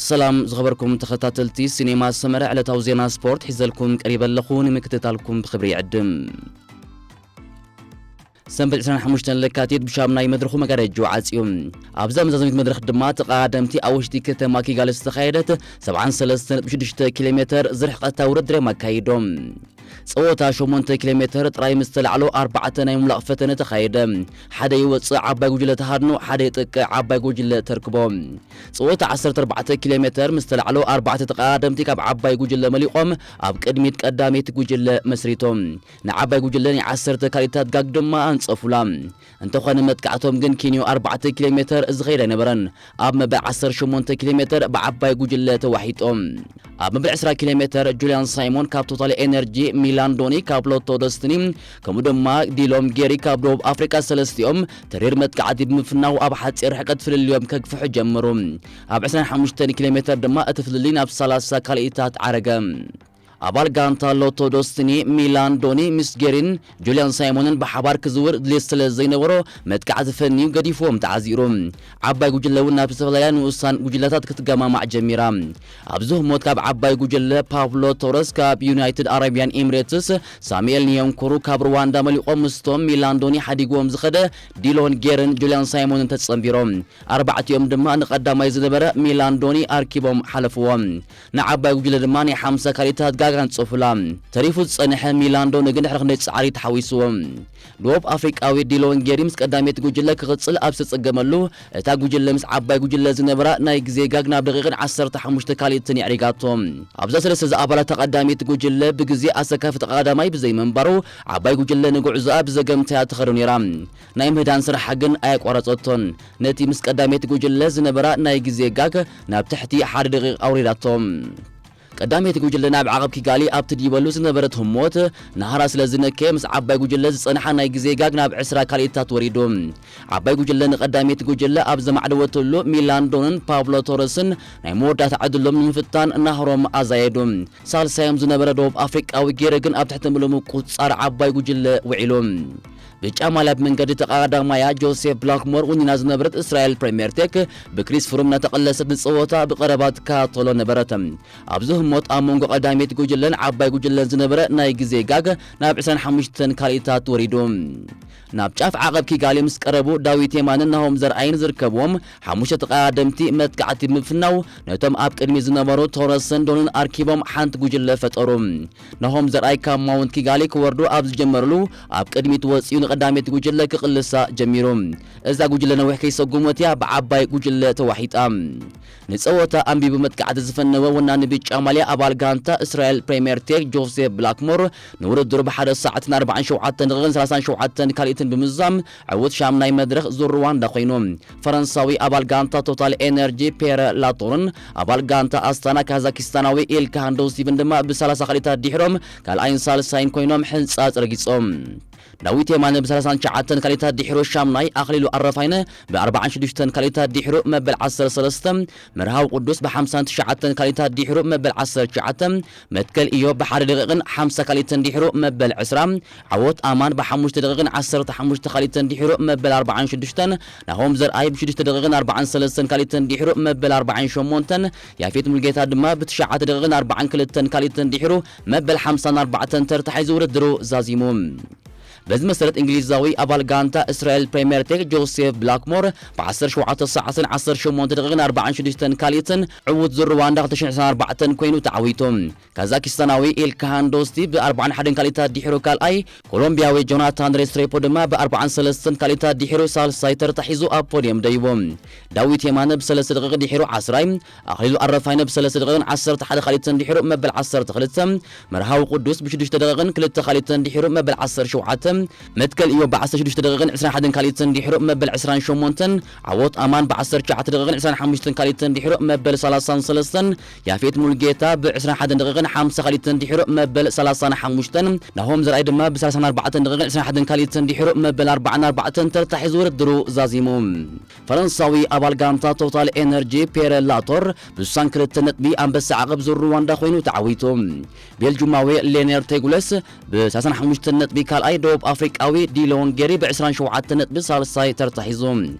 ሰላም ዝኸበርኩም ተኸታተልቲ ሲኔማ ሰመረ፣ ዕለታዊ ዜና ስፖርት ሒዘልኩም ቀሪበ ኣለኹ። ንምክትታልኩም ብኽብሪ ይዕድም። ሰንበት ዕስራን ሓሙሽተን ለካቲት ብሻምናይ መድረኹ መጋረጃ ዓጽዩ። ኣብዛ መዛዘሚት መድረኽ ድማ ተቐዳደምቲ ኣብ ውሽጢ ከተማ ኪጋሊ ዝተኻየደት ሰብዓን ሰለስተን ነጥቢ ሽዱሽተ ኪሎ ሜተር ዝርሕቐታ ውድድር እዮም ኣካይዶም። ጸወታ ሸሞንተ ኪሎ ሜተር ጥራይ ምስ ተላዕሎ ኣርባዕተ ናይ ምምላቕ ፈተነ ተኻየደ። ሓደ ይወጽእ ዓባይ ጉጅለ ተሃድኖ፣ ሓደ ይጥቅዕ ዓባይ ጉጅለ ተርክቦ። ጸወታ ዓሰርተ ኣርባዕተ ኪሎ ሜተር ምስ ተላዕሎ ኣርባዕተ ተቐዳደምቲ ካብ ዓባይ ጉጅለ መሊቖም ኣብ ቅድሚት ቀዳመይቲ ጉጅለ መስሪቶም። ንዓባይ ጉጅለ ናይ ዓሰርተ ካልኢታት ጋግ ድማ ኣንጸፉላ። እንተኾነ መጥቃዕቶም ግን ኪንዮ ኣርባዕተ ኪሎ ሜተር ዝኸይድ ኣይነበረን። ኣብ መበል ዓሰርተ ሸሞንተ ኪሎ ሜተር ብዓባይ ጉጅለ ተዋሒጦም። ኣብ መበል ዕስራ ኪሎ ሜተር ጁልያን ሳይሞን ካብ ቶታል ኤነርጂ፣ ሚላን ዶኒ ካብ ሎቶ ደስትኒ፣ ከምኡ ድማ ዲሎም ጌሪ ካብ ደቡብ ኣፍሪቃ ሰለስቲኦም ተሪር መጥቃዕቲ ብምፍናው ኣብ ሓጺር ርሕቀት ፍልልዮም ከግፍሑ ጀመሩ። ኣብ ዕስራን ሓሙሽተን ኪሎ ሜተር ድማ እቲ ፍልልይ ናብ ሰላሳ ካልኢታት ዓረገ። ኣባል ጋንታ ሎቶ ዶስትኒ ሚላን ዶኒ ምስ ጌሪን ጁልያን ሳይሞንን ብሓባር ክዝውር ድሌት ስለ ዘይነበሮ መጥቃዕቲ ፈንዩ ገዲፍዎም ተዓዚሩ። ዓባይ ጉጅለ እውን ናብ ዝተፈላለያ ንኡሳን ጉጅለታት ክትገማማዕ ጀሚራ። ኣብዚ ህሞት ካብ ዓባይ ጉጅለ ፓብሎ ቶረስ ካብ ዩናይትድ ኣረቢያን ኤምሬትስ፣ ሳሙኤል ኒዮንኩሩ ካብ ሩዋንዳ መሊቖም ምስቶም ሚላን ዶኒ ሓዲግዎም ዝኸደ ዲሎን ጌርን ጁልያን ሳይሞንን ተጸንቢሮም። ኣርባዕቲኦም ድማ ንቐዳማይ ዝነበረ ሚላን ዶኒ ኣርኪቦም ሓለፍዎም። ንዓባይ ጉጅለ ድማ ናይ ሓምሳ ካልኢታት ጋግ ኣንጸፉላ። ተሪፉ ዝጸንሐ ሚላን ዶኒ ግን ድሕሪ ክንደይ ጻዕሪ ተሓዊስዎ። ደቡብ ኣፍሪቃዊ ዲሎን ጌሪ ምስ ቀዳመይቲ ጉጅለ ክቕጽል ኣብ ዝተጸገመሉ፣ እታ ጉጅለ ምስ ዓባይ ጉጅለ ዝነበራ ናይ ግዜ ጋግ ናብ ደቂቕን ዓሰርተ ሓሙሽተ ካልኢትን የዕሪጋቶ። ኣብዛ ሰለስተ ዝኣባላት ተቐዳመይቲ ጉጅለ ብግዜ ኣሰካፊ ተቐዳማይ ብዘይምንባሩ፣ ዓባይ ጉጅለ ንጉዕዞኣ ብዘገምታያ ትኸዶ ነይራ። ናይ ምህዳን ስራሓ ግን ኣየቋረጸቶን። ነቲ ምስ ቀዳመይቲ ጉጅለ ዝነበራ ናይ ግዜ ጋግ ናብ ትሕቲ ሓደ ደቂቕ ኣውሪዳቶ። ቀዳመይቲ ጉጅለ ናብ ዓቐብ ኪጋሊ ኣብ ትድይበሉ ዝነበረት ህሞት፣ ናህራ ስለ ዝነከየ ምስ ዓባይ ጉጅለ ዝጸንሓ ናይ ግዜ ጋግ ናብ ዕስራ ካልኢታት ወሪዱ። ዓባይ ጉጅለ ንቀዳመይቲ ጉጅለ ኣብ ዘማዕደወትሉ፣ ሚላን ዶንን ፓብሎ ቶረስን ናይ መወዳእታ ዕድሎም ንምፍታን ናህሮም ኣዛየዱ። ሳልሳዮም ዝነበረ ደቡብ ኣፍሪቃዊ ጌሪ ግን ኣብ ትሕቲ ምሉእ ምቁጽጻር ዓባይ ጉጅለ ውዒሉ። ብጫ ማልያ ብመንገዲ ተቐዳማያ ጆሴፍ ብላክሞር ውኒና ዝነበረት እስራኤል ፕሪምየር ቴክ ብክሪስ ፍሩም እናተቐለሰት ንጸወታ ብቐረባ ትከታተሎ ነበረት። ኣብዚ ህሞት ኣብ መንጎ ቀዳመይቲ ጉጅለን ዓባይ ጉጅለን ዝነበረ ናይ ግዜ ጋግ ናብ ዕስራን ሓሙሽተን ካልኢታት ወሪዱ። ናብ ጫፍ ዓቐብ ኪጋሊ ምስ ቀረቡ ዳዊት የማንን ናሆም ዘርኣይን ዝርከብዎም ሓሙሽተ ተቐዳደምቲ መጥቃዕቲ ብምፍናው ነቶም ኣብ ቅድሚ ዝነበሩ ቶረስን ዶንን ኣርኪቦም ሓንቲ ጉጅለ ፈጠሩ። ናሆም ዘርኣይ ካብ ማውንት ኪጋሊ ክወርዱ ኣብ ዝጀመርሉ ኣብ ቅድሚት ወጺኡ ንቐዳመይቲ ጉጅለ ክቕልሳ ጀሚሩ። እዛ ጉጅለ ነዊሕ ከይሰጉመት እያ ብዓባይ ጉጅለ ተዋሒጣ። ንጸወታ ኣንቢቡ መጥቃዕቲ ዝፈነወ ወናኒ ብጫ ማልያ ኣባል ጋንታ እስራኤል ፕሪምየር ቴክ ጆሴፍ ብላክሞር ንውድድሩ ብሓደ ሰዓትን ኣርባዓን ሸውዓተን ደቂቕን ሰላሳን ሸውዓተን ካልኢትን ብምዝዛም ዕዉት ሻምናይ መድረኽ ዙር ሩዋንዳ ኮይኑ። ፈረንሳዊ ኣባል ጋንታ ቶታል ኤነርጂ ፔረ ላቶርን ኣባል ጋንታ ኣስታና ካዛኪስታናዊ ኢልካሃን ዶስቲቭን ድማ ብሰላሳ ካልኢታት ድሒሮም ካልኣይን ሳልሳይን ኮይኖም ሕንጻጽ ረጊጾም። ዳዊት የማነ ብሰላሳን ትሽዓተን ካልኢታት ድሒሩ ሻምናይ፣ ኣኽሊሉ ኣረፋይነ ብኣርባዓን ሽዱሽተን ካልኢታት ድሒሩ መበል ዓሰርተ ሰለስተ፣ መርሃዊ ቅዱስ ብሓምሳን ትሽዓተን ካልኢታት ድሒሩ መበል ዓሰርተ ትሽዓተ፣ መትከል ኢዮብ ብሓደ ደቂቕን ሓምሳ ካልኢትን ድሒሩ መበል ዕስራ፣ ዓወት ኣማን ብሓሙሽተ ደቂቕን ዓሰርተ ሓሙሽተ ካልኢትን ድሒሩ መበል ኣርባዓን ሽዱሽተን፣ ናሆም ዘርኣይ ብሽዱሽተ ደቂቕን ኣርባዓን ሰለስተን ካልኢትን ድሒሩ መበል ኣርባዓን ሸሞንተን፣ ያፌት ሙልጌታ ድማ ብትሽዓተ ደቂቕን ኣርባዓን ክልተን ካልኢትን ድሒሩ መበል ሓምሳን ኣርባዕተን ተርታ ሒዙ ውድድሩ ዛዚሙ። በዚ መሰረት እንግሊዛዊ ኣባል ጋንታ እስራኤል ፕሪምየር ቴክ ጆሴፍ ብላክሞር ብዓሰርተ ሸውዓተ ሰዓትን ዓሰርተ ሸሞንተ ደቂቕን ኣርባዓን ሽዱሽተን ካልኢትን ዕዉት ዙር ሩዋንዳ ክልተ ሽሕን ዕስራን ኣርባዕተን ኮይኑ ተዓዊቱ። ካዛኪስታናዊ ኢልካሃን ዶስቲ ብኣርባዓን ሓደን ካልኢታት ድሒሩ ካልኣይ፣ ኮሎምቢያዊ ጆናታን ሬስትሬፖ ድማ ብኣርባዓን ሰለስተን ካልኢታት ድሒሩ ሳልሳይ ተርታ ሒዙ ኣብ ፖድየም ደይቡ። ዳዊት የማነ ብሰለስተ ደቂቕ ድሒሩ ዓስራይ፣ ኣኽሊሉ ኣረፋይነ ብሰለስተ ደቂቕን ዓሰርተ ሓደ ካልኢትን ድሒሩ መበል ዓሰርተ ክልተ፣ መርሃዊ ቅዱስ ብሽዱሽተ ደቂቕን ክልተ ካልኢትን ድሒሩ መበል ዓሰርተ ሸውዓተ፣ መትከል ኢዮብ ብዓሰርተ ሽዱሽተ ደቂቕን ዕስራን ሓደን ካልኢትን ድሒሩ መበል ዕስራን ሸሞንተን፣ ዓወት ኣማን ብዓሰርተ ትሽዓተ ደቂቕን ዕስራን ሓሙሽተን ካልኢትን ድሒሩ መበል ሰላሳን ሰለስተን፣ ያፌት ሙልጌታ ብዕስራን ሓደን ደቂቕን ሓምሳ ካልኢትን ድሒሩ መበል ሰላሳን ሓሙሽተን፣ ናሆም ዘርኣይ ድማ ብሰላሳን ኣርባዕተን ደቂቕን ዕስራን ሓደን ካልኢትን ድሒሩ መበል ኣርባዓን ኣርባዕተን ተርታ ሒዙ ውድድሩ ዛዚሙ። ፈረንሳዊ ኣባል ጋንታ ቶታል ኤነርጂ ፔረ ላቶር ብስሳን ክልተ ነጥቢ ኣንበሳ ዓቐብ ዙር ሩዋንዳ ኮይኑ ተዓዊቱ። ቤልጁማዊ ሌነር ቴጉለስ ብሰላሳን ሓሙሽተን ነጥቢ ካልኣይ፣ ደቡብ ኣፍሪቃዊ ዲሎን ጌሪ ብ ዕስራን ሸውዓተን ነጥቢ ሳልሳይ ተርታ ሒዙ።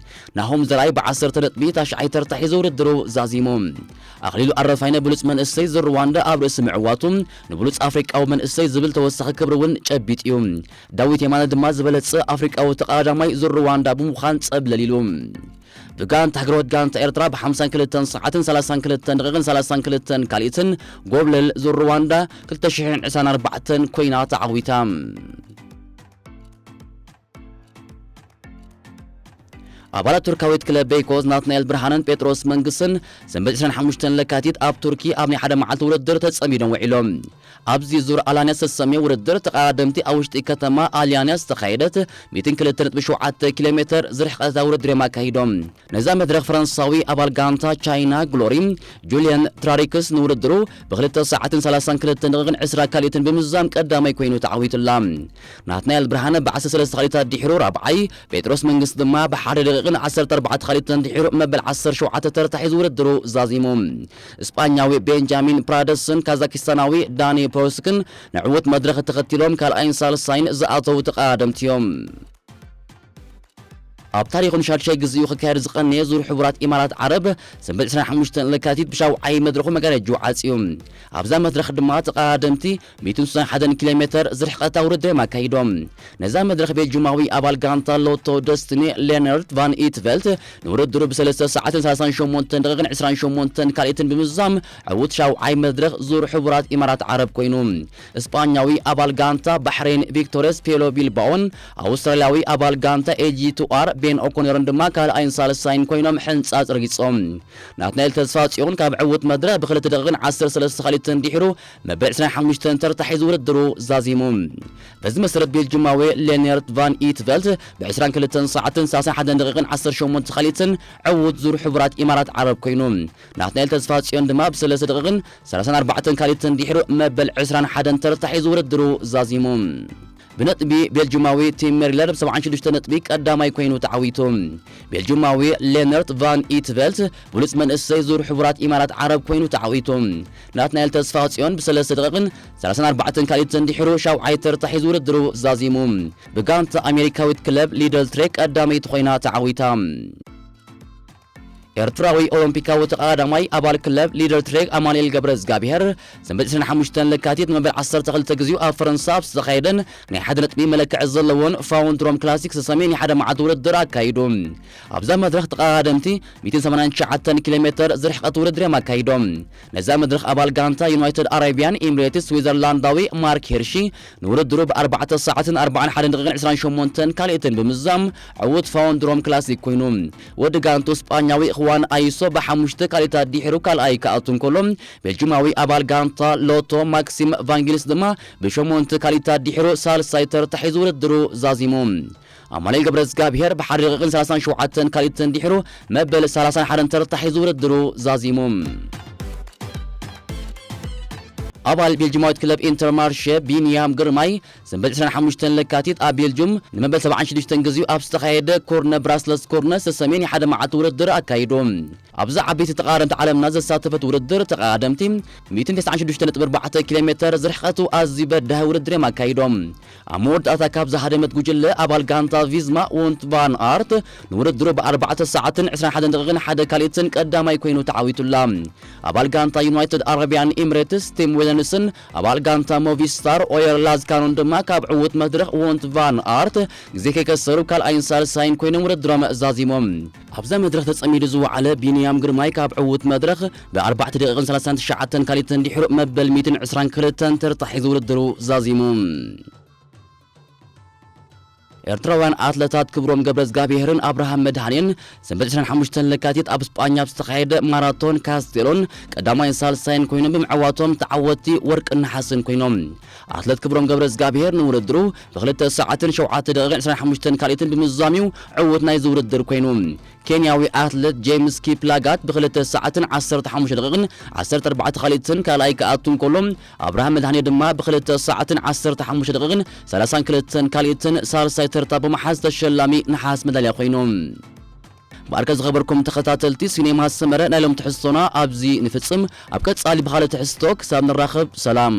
ናሆም ዘርኣይ ብ ዓሰርተ ነጥቢ ታሽዓይ ተርታ ሒዙ ውድድሩ ዛዚሙ። ኣኽሊሉ ኣረፋይነ ብሉጽ መንእሰይ ዙር ሩዋንዳ ኣብ ርእሲ ምዕዋቱ፣ ንብሉጽ ኣፍሪቃዊ መንእሰይ ዝብል ተወሳኺ ክብሪ እውን ጨቢጡ እዩ። ዳዊት የማነ ድማ ዝበለጸ ኣፍሪቃዊ ተቐዳዳማይ ዙር ሩዋንዳ ብምዃን ጸብለል ኢሉ። ብጋንታ ሃገራዊት ጋንታ ኤርትራ ብ ሓምሳን ክልተን ሰዓትን ሰላሳን ክልተን ደቂቕን ሰላሳን ክልተን ካልኢትን ጎብለል ዙር ሩዋንዳ ክልተ ሽሕን ዕስራን ኣርባዕተን ኮይና ተዓዊታ። ኣባላት ቱርካዊት ክለብ ቤይኮዝ ናትናኤል ብርሃንን ጴጥሮስ መንግስትን ሰንበት ዕስራን ሓሙሽተን ለካቲት ኣብ ቱርኪ ኣብ ናይ ሓደ መዓልቲ ውድድር ተጸሚዶም ውዒሎም። ኣብዚ ዙር ኣላንያስ ዝተሰምየ ውድድር ተቐዳደምቲ ኣብ ውሽጢ ከተማ ኣልያንያ ዝተኻየደት ሚእትን ክልተ ነጥቢ ሸውዓተ ኪሎ ሜተር ዝርሕቐታ ውድድር እዮም ኣካሂዶም። ነዛ መድረኽ ፈረንሳዊ ኣባል ጋንታ ቻይና ግሎሪ ጁልየን ትራሪክስ ንውድድሩ ብክልተ ሰዓትን ሰላሳን ክልተን ደቂቕን ዕስራ ካልኢትን ብምዝዛም ቀዳማይ ኮይኑ ተዓዊቱላ። ናትናኤል ብርሃነ ብዓሰርተ ሰለስተ ካልኢታት ድሒሩ ራብዓይ፣ ጴጥሮስ መንግስቲ ድማ ብሓደ ደቂቕን ዓሰርተ ኣርባዕተ ካልኢትን ድሒሩ መበል ዓሰርተ ሸውዓተ ተርታ ሒዙ ውድድሩ ዛዚሙ። ስጳኛዊ ቤንጃሚን ፕራደስን ካዛኪስታናዊ ዳኒ ፖስክን ንዕውት መድረኽ ተኸቲሎም ካልኣይን ሳልሳይን ዝኣተዉ ተቐዳደምቲ እዮም። ኣብ ታሪኹ ንሻድሻይ ግዜኡ ክካየድ ዝቐነየ ዙር ሕቡራት ኢማራት ዓረብ ሰንበት ዕስራን ሓሙሽተን ለካቲት ብሻውዓይ መድረኹ መጋረጅኡ ዓጽዩ። ኣብዛ መድረኽ ድማ ተቐዳደምቲ ሚእትን ስሳን ሓደን ኪሎ ሜተር ዝርሕቐታ ውድድር እዮም ኣካይዶም። ነዛ መድረኽ ቤልጁማዊ ኣባል ጋንታ ሎቶ ደስቲኒ ሌነርት ቫን ኢትቨልት ንውድድሩ ብሰለስተ ሰዓትን ሰላሳን ሸሞንተን ደቂቕን ዕስራን ሸሞንተን ካልኢትን ብምዝዛም ዕዉት ሻውዓይ መድረኽ ዙር ሕቡራት ኢማራት ዓረብ ኮይኑ። ስጳኛዊ ኣባል ጋንታ ባሕሬን ቪክቶሬስ ፔሎ ቢልባኦን ኣውስትራልያዊ ኣባል ጋንታ ኤጂ ቱ ኣር ቤን ኦኮነርን ድማ ካልኣይን ሳልሳይን ኮይኖም ሕንጻጽ ረጊጾም። ናትናኤል ተስፋጽዮን ካብ ዕዉት መድረኽ ብክልተ ደቂቕን ዓሰርተ ሰለስተ ካልኢትን ድሒሩ መበል ዕስራን ሓሙሽተን ተርታ ሒዙ ውድድሩ ዛዚሙ። በዚ መሰረት ቤልጅማዊ ሌኔርት ቫን ኢትቨልት ብ ዕስራን ክልተን ሰዓትን ሰላሳን ሓደን ደቂቕን ዓሰርተ ሸሞንተ ካልኢትን ዕዉት ዙር ሕቡራት ኢማራት ዓረብ ኮይኑ። ናትናኤል ተስፋጽዮን ድማ ብሰለስተ ደቂቕን ሰላሳን ኣርባዕተን ካልኢትን ድሒሩ መበል ዕስራን ሓደን ተርታ ሒዙ ውድድሩ ዛዚሙ። ብነጥቢ ቤልጁማዊ ቲም ሜሪለር ብ ሰብዓን ሽዱሽተ ነጥቢ ቀዳማይ ኮይኑ ተዓዊቱ። ቤልጁማዊ ሌነርት ቫን ኢትቨልት ብሉጽ መንእሰይ ዙር ሕቡራት ኢማራት ዓረብ ኮይኑ ተዓዊቱ። ናትናኤል ተስፋጽዮን ብሰለስተ ደቂቕን ሰላሳን ኣርባዕተን ካልኢትን ድሒሩ ሻውዓይ ተርታ ሒዙ ውድድሩ ዛዚሙ። ብጋንታ ኣሜሪካዊት ክለብ ሊደል ትሬክ ቀዳመይቲ ኮይና ተዓዊታ። ኤርትራዊ ኦሎምፒካዊ ተቐዳዳማይ ኣባል ክለብ ሊደል ትሬክ ኣማኑኤል ገብረዝጋብሄር ሰንበት ዕስራን ሓሙሽተን ለካቲት ንመበል ዓሰርተ ክልተ ግዜኡ ኣብ ፈረንሳ ኣብ ዝተኻየደን ናይ ሓደ ነጥቢ መለክዒ ዘለዎን ፋውንድሮም ክላሲክ ዝተሰምየ ናይ ሓደ መዓልቲ ውድድር ኣካይዱ። ኣብዛ መድረኽ ተቐዳደምቲ ሚእትን ሰማንያን ትሽዓተን ኪሎ ሜተር ዝርሕቐት ውድድር እዮም ኣካይዶም። ነዛ መድረኽ ኣባል ጋንታ ዩናይትድ ኣረቢያን ኤምሬትስ ስዊዘርላንዳዊ ማርክ ሄርሺ ንውድድሩ ብ ኣርባዕተ ሰዓትን ኣርባዓን ሓደን ደቂቕን ዕስራን ሸሞንተን ካልኢትን ብምዝዛም ዕዉት ፋውንድሮም ክላሲክ ኮይኑ። ወዲ ጋንቱ ስጳኛዊ ኽዋን ኣይሶ ብሓሙሽተ ካልኢታት ድሒሩ ካልኣይ ክኣቱ እንከሎ፣ ቤልጁማዊ ኣባል ጋንታ ሎቶ ማክሲም ቫንጊልስ ድማ ብሸሞንተ ካልኢታት ድሒሩ ሳልሳይ ተርታ ሒዙ ውድድሩ ዛዚሙ። ኣማኑኤል ገብረዝጋብሄር ብሓደ ደቂቕን ሰላሳን ሸውዓተን ካልኢትን ድሒሩ መበል ሰላሳን ሓደን ተርታ ሒዙ ውድድሩ ዛዚሙ። ኣባል ቤልጅማዊት ክለብ ኢንተርማርሼ ቢንያም ግርማይ ሰንበት ዕስራን ሓሙሽተን ለካቲት ኣብ ቤልጁም ንመበል ሰብዓን ሽዱሽተን ግዜኡ ኣብ ዝተኻየደ ኮርነ ብራስለስ ኮርነ ዝተሰምየ ናይ ሓደ መዓልቲ ውድድር ኣካይዱ። ኣብዚ ዓበይቲ ተቐዳደምቲ ዓለምና ዘሳተፈት ውድድር ተቐዳደምቲ ሚእትን ተስዓን ሽዱሽተን ነጥቢ ኣርባዕተ ኪሎ ሜተር ዝርሕቐቱ ኣዝዩ በዳሂ ውድድር እዮም ኣካይዶም። ኣብ መወዳእታ ካብ ዝሃደመት ጉጅለ ኣባል ጋንታ ቪዝማ ዎንት ቫን ኣርት ንውድድሩ ብ ኣርባዕተ ሰዓትን ዕስራን ሓደን ደቂቕን ሓደ ካልኢትን ቀዳማይ ኮይኑ ተዓዊቱላ። ኣባል ጋንታ ዩናይትድ ኣረቢያን ኤምሬትስ ቲም ዊለንስን ኣባል ጋንታ ሞቪስታር ኦየር ላዝካኖን ድማ ካብ ዕዉት መድረኽ ዎንት ቫን ኣርት ግዜ ከይከሰሩ ካልኣይን ሳልሳይን ኮይኖም ውድድሮም ዛዚሞም። ኣብዛ መድረኽ ተጸሚዱ ዝወዓለ ቢንያም ግርማይ ካብ ዕዉት መድረኽ ብ ኣርባዕተ ደቂቕን ሰላሳን ትሽዓተን ካልኢትን ድሒሩ መበል ሚእትን ዕስራን ክልተን ተርታ ሒዙ ውድድሩ ዛዚሙ። ኤርትራውያን ኣትለታት ክብሮም ገብረዝጋብሄርን ኣብርሃም መድሃኔን ሰንበት ዕስራን ሓሙሽተን ለካቲት ኣብ ስጳኛ ኣብ ዝተኻየደ ማራቶን ካስቴሎን ቀዳማይን ሳልሳይን ኮይኖም ብምዕዋቶም ተዓወትቲ ወርቅን ነሓስን ኮይኖም። ኣትለት ክብሮም ገብረዝጋብሄር ንውድድሩ ብክልተ ሰዓትን ሸውዓተ ደቂቕን ዕስራን ሓሙሽተን ካልኢትን ብምዝዛም እዩ ዕዉት ናይዚ ውድድር ኮይኑ። ኬንያዊ ኣትለት ጄምስ ኪፕላጋት ብክልተ ሰዓትን ዓሰርተ ሓሙሽተ ደቂቕን ዓሰርተ ኣርባዕተ ካልኢትን ካልኣይ ክኣቱ እንከሎ፣ ኣብርሃም መድሃኔ ድማ ብክልተ ሰዓትን ዓሰርተ ሓሙሽተ ደቂቕን ሰላሳን ክልተን ካልኢትን ሳልሳይ ተርታ ብምሓዝ ተሸላሚ ነሓስ መዳልያ ኮይኑ። እምበኣርከ ዝኸበርኩም ተኸታተልቲ ሲኔማ ሰመረ ናይ ሎም ትሕዝቶና ኣብዚ ንፍጽም። ኣብ ቀጻሊ ብኻልእ ትሕዝቶ ክሳብ ንራኸብ ሰላም።